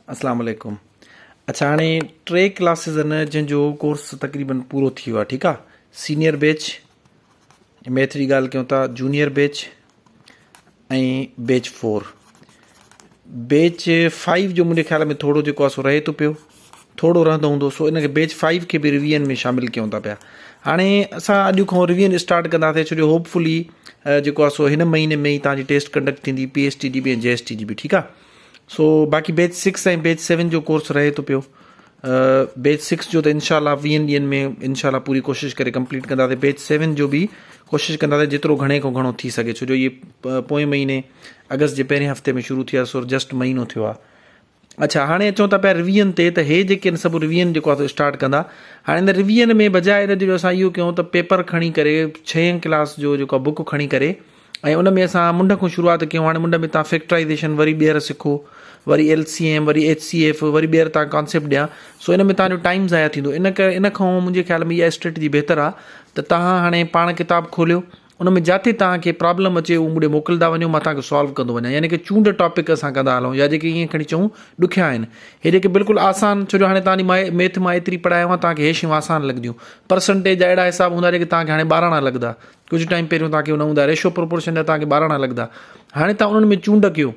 اسلام عليڪم اڇا هاڻي ٽي ڪلاسز آهن جن جو ڪورس تقريبن پورو ٿي ويو آهي ٺيڪ آهي سينيئر بيچ ميٿ جي ڳالهه ڪيون ٿا junior batch ۽ batch four batch five جو منهنجي خيال ۾ ٿورو جيڪو آهي سو رهي ٿو پيو ٿورو رهندو هوندو سو ان کي بيچ فائيو کي به ريويزن ۾ شامل ڪيون ٿا پيا هاڻي اسان اڄ کان ريويزن اسٽارٽ ڪنداسين ڇو جو هوپ فلي جيڪو آهي سو هن مهيني ۾ ئي تهانجي ٽيسٽ ڪنڊڪٽ ٿيندي پي ايس ٽي جي به ۽ جي ايس ٽي جي به ٺيڪ آهي سو باقي بيچ سڪس ۽ بيچ سيون جو ڪورس رهي ٿو پيو بيچ سڪس جو ته انشاء الله ويهن ڏينهن ۾ انشاء الله پوري ڪوشش ڪري ڪمپليٽ ڪنداسين بيچ سيون جو به ڪوشش ڪنداسين جيترو گهڻي کان گهڻو ٿي سگهي ڇو جو اهي پوئين مهيني اگست جي پهرين هفتي ۾ شروع ٿيا سو جسٽ مهينو ٿيو آهي اڇا هاڻي اچون ٿا پيا روين تي ته هي جيڪي آهن سڀ روين جيڪو آهي اسٽارٽ ڪندا هاڻي هن روين ۾ بجاء ان جي اسان اهو ڪيون ته پيپر کڻي ڪري ڇهين ڪلاس جو جيڪو بڪ کڻي ڪري ۽ ان ۾ اسان منڍ کان شروعات ڪيون هاڻي منڍ ۾ تان فيڪٽرائيزيشن وري ٻيهر سکو وري ايل سي ايم وري ايچ سي ايف وري ٻيهر تان ڪانسيپٽ ڏيان سو ان ۾ تان جو ٽائيم ضايع ٿيندو ان ڪري ان کان منهنجي خيال ۾ اها اسٽريٽجي بهتر آهي ته تان هاڻي پاڻ ڪتاب کوليو ان ۾ جاتي تان کي پرابلم اچي اهو مون ڏي موڪلدا وڃو مان تان کي سالو ڪندو وڃان يعني ڪي چونڊ ٽاپڪ اسان ڪندا هلون يا جيڪي ائين کڻي چئون ڏکيا آهن هي جيڪي بلڪل آسان ڇو جو هاڻي تان جي ميٿ مان ايتري پڙهايو آهي تان کي هي شيون آسان لڳنديون پرسنٽيج جا اهڙا حساب هوندا جيڪي تان کي هاڻي ٻاراڻا لڳندا ڪجهه ٽائيم پهريون توهان کي نه هوندا ريشو پروپورشن جا توهان کي ٻاراڻا لڳندا هاڻي توهان انهن ۾ چونڊ ڪيو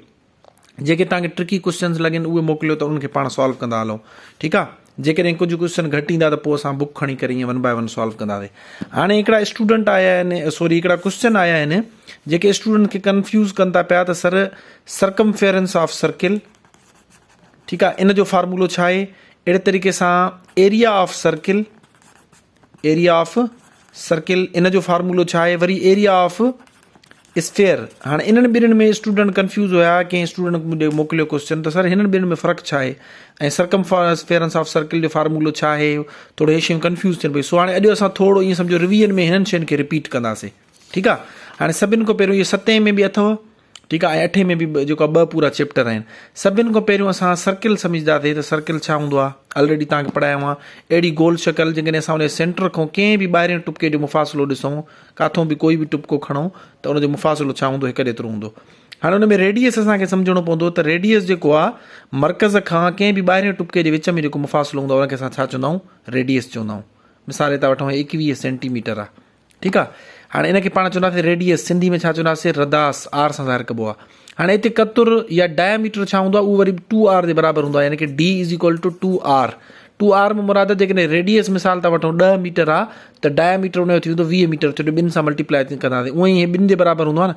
جيڪي توهان کي ٽرڪي ڪوشچنز لڳن اهي موڪليو ته انهن کي پاڻ سالو ڪندا هلون ٺيڪ آ جيڪڏهن ڪجهه ڪوشچن گهٽ ايندا ته پوء اسان بڪ کڻي ڪري ائين ون باء ون سالو ڪنداسين هاڻي هڪڙا اسٽوڊنٽ آيا آهن سوري هڪڙا ڪوشچن آيا آهن جيڪي اسٽوڊنٽ کي ڪنفيوز ڪن ٿا پيا ته سر سرڪمفيرنس آف سرڪل ٺيڪ آ ان جو فارمولو ڇا آهي اهڙي طريقي سان area of circle area of circle ان جو فارمولو ڇا آهي وري ايريا آف اسفيئر هاڻي انهن ٻنهن ۾ اسٽوڊنٽ ڪنفيوز هيا ڪنهن اسٽوڊنٽ مون ڏي موڪليو ڪوشچن ته سر هنن ٻنهن ۾ فرق ڇا آهي ۽ سرڪم فيرنس آف سرڪل جو فارمولو ڇا آهي ٿورو هي شيون ڪنفيوز ٿين پيون سو هاڻي اڄ اسان ٿورو ائين سمجهو ريويزن ۾ هنن شين کي رپيٽ ڪنداسين ٺيڪ آهي هاڻي سڀن کان پهريون اهي ستين ۾ به اٿو ٺيڪ آهي ۽ اٺين ۾ به جيڪو آهي ٻه پورا چيپٽر آهن سڀن کان پهريون اسان سرڪل سمجهنداسين ته سرڪل ڇا هوندو آهي آلريڊي توهان کي پڙهايو آهي اهڙي گول شڪل جيڪڏهن اسان ان جي سينٽر کان ڪنهن به ٻاهرين ٽپڪي جو مفاصلو ڏسون ڪاٿو به ڪوئي به ٽپڪو کڻون ته ان جو مفاصلو ڇا هوندو هڪ جيترو هوندو هاڻي ان ۾ ريڊيس اسان کي سمجهڻو پوندو ته ريڊيس جيڪو آهي مرڪز کان ڪنهن به ٻاهرين ٽپڪي جي وچ ۾ جيڪو مفاصلو هوندو آهي ان کي اسان ڇا چوندا آهيون ريڊيس چوندا آهيون مثال هتان وٺون 21 سينٽي ميٽر آهي ٺيڪ آ هاڻي ان کي پاڻ چونداسين ريڊيس سنڌي ۾ ڇا چونداسين رداس آر سان ظاهر ڪبو آ هاڻي هتي قطر يا ڊاياميٽر ڇا هوندو آ اهو وري ٽو آر جي برابر هوندو آ يعني ڪي D is equal to two R two R ۾ مراد جيڪڏهن ريڊيس مثال ٿا وٺون 10 ميٽر آ ته ڊاياميٽر ان جو ٿي ويندو 20 ميٽر ڇو جو ٻن سان ملٽيپلائي ڪنداسين اونئن ئي هي ٻن جي برابر هوندو آ نه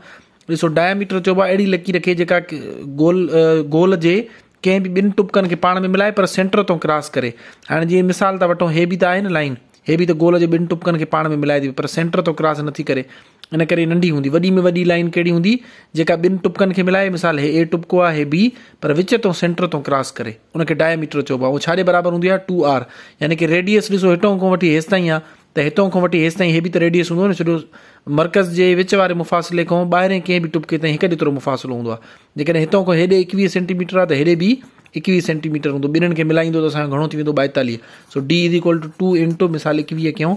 ڏسو ڊاياميٽر چئبو آ اهڙي لڪير کي جيڪا گول گول جي ڪنهن به ٻن ٽٻڪن کي پاڻ ۾ ملائي پر سينٽر تون ڪراس ڪري. هاڻي جيئن مثال ٿا وٺون هي به ته آهي نه لائين. هي به ته گول جي ٻن ٽٻڪن کي پاڻ ۾ ملائي ٿي پر سينٽر تون ڪراس نٿي ڪري. ان ڪري ننڍي هوندي. وڏي ۾ وڏي لائين ڪهڙي هوندي جيڪا ٻن ٽٻڪن کي ملائي مثال هي اي ٽٻڪو آهي هي بي پر وچ تون سينٽر تون ڪراس ڪري. ان کي ڊاياميٽر چئبو آهي. اهو ڇا جي برابر هوندي آهي ٽو آر يعني ڪي ريڊيس ڏسو هتون کان وٺي هيستائين آهي ته هتون کان وٺي هيستائين هي به ته ريڊيس هوندو نه ڇو جو مرڪز جي وچ واري مفاصلي کان ٻاهرين ڪنهن به ٽٻڪي تائين هڪ جيترو مفاصلو هوندو آهي. جيڪڏهن هتان کان هيڏي 21 سينٽي ميٽر آهي ته هيڏي به 21 سينٽي ميٽر هوندو ٻنهن کي ملائيندو ته اسان جو گهڻو ٿي ويندو 42 سو D is equal to 2 into مثال 21 ڪيون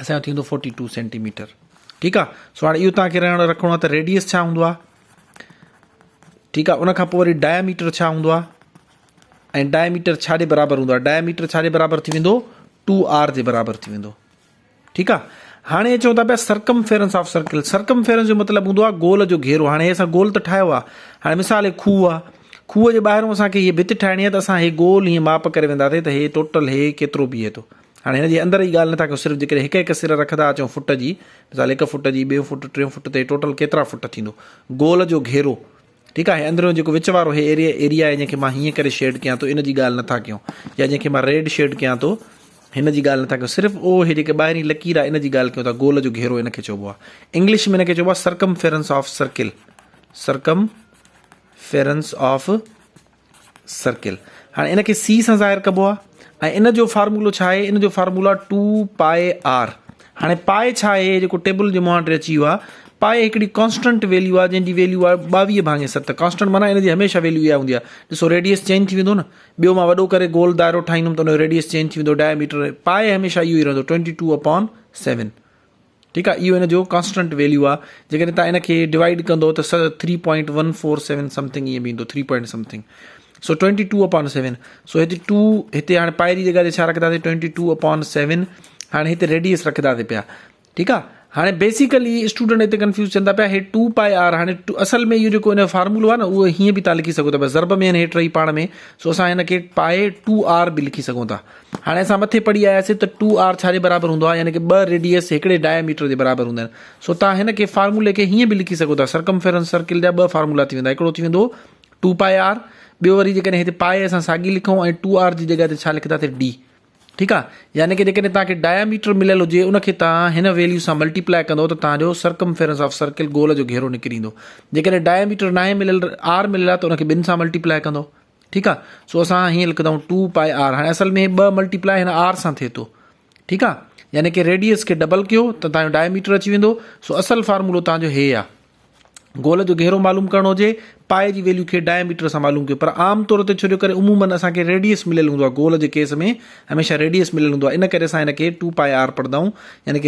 اسان جو ٿيندو 42 سينٽي ميٽر ٺيڪ آهي سو هاڻي اهو توهان کي رهڻ رکڻو آهي ته ريڊيس ڇا هوندو آهي ٺيڪ آهي ان کان پوء وري ڊاياميٽر ڇا هوندو آهي ۽ ڊاياميٽر ڇا جي برابر هوندو آهي ڊاياميٽر ڇا جي برابر ٿي ويندو 2 آر جي برابر ٿي ويندو ٺيڪ آ هاڻي اچون ٿا پيا سرڪمفيرنس آف سرڪل سرڪمفيرنس جو مطلب هوندو آ گول جو گهيرو هاڻي اسان گول ته ٺاهيو آ هاڻي مثال هي کوهه آ کوهه جي ٻاهرون اسان کي هي ڀت ٺاهڻي آ ته اسان هي گول هيئن ماپ ڪري وينداسين ته هي ٽوٽل هي ڪيترو بيهي ٿو هاڻي هن جي اندر جي ڳالهه نٿا ڪيون صرف جيڪڏهن هڪ هڪ سر رکندا اچون فٽ جي مثال هڪ فٽ جي ٻيو فٽ ٽيون فٽ ته ٽوٽل ڪيترا فٽ ٿيندو گول جو گهيرو ٺيڪ آهي اندريون جيڪو وچ وارو هي ايريا ايريا آهي جنهن کي مان هيئن ڪري شيڊ ڪيان ٿو ان جي ڳالهه نٿا ڪيون يا جنهن کي مان ريڊ شيڊ ڪيان ٿو هن جي ڳالهه نٿا ڪيون صرف اهو هي جيڪي ٻاهرين لڪير آهي ان جي ڳالهه ڪيون ٿا گول جو گهيرو ان کي چئبو آهي انگلش ۾ ان کي چئبو آهي circumference of circle circumference of circle هاڻي ان کي سي سان ظاهر ڪبو آهي ۽ ان جو فارمولو ڇا آهي ان جو فارمولو آهي ٽو پائي آر هاڻي پائي ڇا آهي جيڪو ٽيبل جي مهانڊي اچي ويو آهي پائي هڪڙي ڪانسٽنٽ ويليو آهي جنهن جي ويليو آهي ٻاويهه ڀاڱي ست ڪانسٽنٽ معنيٰ ان جي هميشه ويليو اها هوندي آهي ڏسو ريڊيس چينج ٿي ويندو نه ٻيو مان وڏو ڪري گول دائرو ٺاهيندم ته ان جو ريڊيس چينج ٿي ويندو ڊائميٽر پائي هميشه اهو ئي رهندو ٽوئنٽي ٽو اپان سيون ٺيڪ آ اهو ان جو ڪانسٽنٽ ويليو آ جيڪڏهن توهان ان کي ڊوائيڊ ڪندو ته 3.147 سمٿنگ ائين به ايندو 3 پوائنٽ سمٿنگ. سو 22 اپان 7. سو هتي 2 هتي هاڻي پائي جي جڳهه تي ڇا رکنداسين؟ 22 اپان 7. هاڻي هتي ريڊيس رکنداسين پيا، ٺيڪ آ. هاڻي بيسيڪلي اسٽوڊنٽ هتي ڪنفيوز ٿين ٿا پيا، هي 2 پائي آر. هاڻي اصل ۾ اهو جيڪو ان جو فارمولو آ نه، اهو هيئن به تان لکي سگهو ٿا پيا، ضرب ۾ آهن هي ٽئي پاڻ ۾، سو اسان هن کي پائي 2 آر به لکي سگهون ٿا. هاڻي اسان مٿي پڙهي آياسي ته 2 آر ڇا جي برابر هوندو آ؟ يعني ڪي ٻه ريڊيس هڪڙي ڊائميٽر جي برابر هوندا آهن. سو تان هن کي فارمولي کي هيئن به لکي سگهو ٿا. سرڪمفيرنس سرڪل جا ٻه فارمولا ٿي ويندا، هڪڙو ٿي ويندو 2 پائي آر، ٻيو وري جيڪڏهن هتي پائي اسان ساڳي لکون ۽ 2 آر جي جڳهه تي ڇا لکنداسي؟ ڊي. ٺيڪ آ. يعني ڪي جيڪڏهن توهان کي ڊاياميٽر مليل هجي ان کي توهان هن ويليو سان ملٽيپلائي ڪندو ته توهان جو سرڪمفيرنس آف سرڪل، گول جو گهيرو، نڪري ايندو. جيڪڏهن ڊاياميٽر ناهي مليل، آر مليل آ ته ان کي ٻن سان ملٽيپلائي ڪندو. ٺيڪ آ. سو اسان هيئن لکندائون 2 پائي آر. هاڻي اصل ۾ ٻه ملٽيپلائي هن آر سان ٿئي ٿو. ٺيڪ آ. يعني ڪي ريڊيس کي ڊبل ڪيو ته توهان جو ڊاياميٽر اچي ويندو. سو اصل فارمولو توهان جو هي آ. گول جو گهيرو معلوم ڪرڻو هجي، پائي جي ويليو کي ڊائميٽر سان معلوم ڪيو، پر عام طور تي ڇو جو ڪري عموماً اسان کي ريڊيس مليل هوندو آهي، گول جي ڪيس ۾ هميشه ريڊيس مليل هوندو آهي، ان ڪري اسان هن کي 2 پائي آر پڙهندا آهيون، يعني ڪي.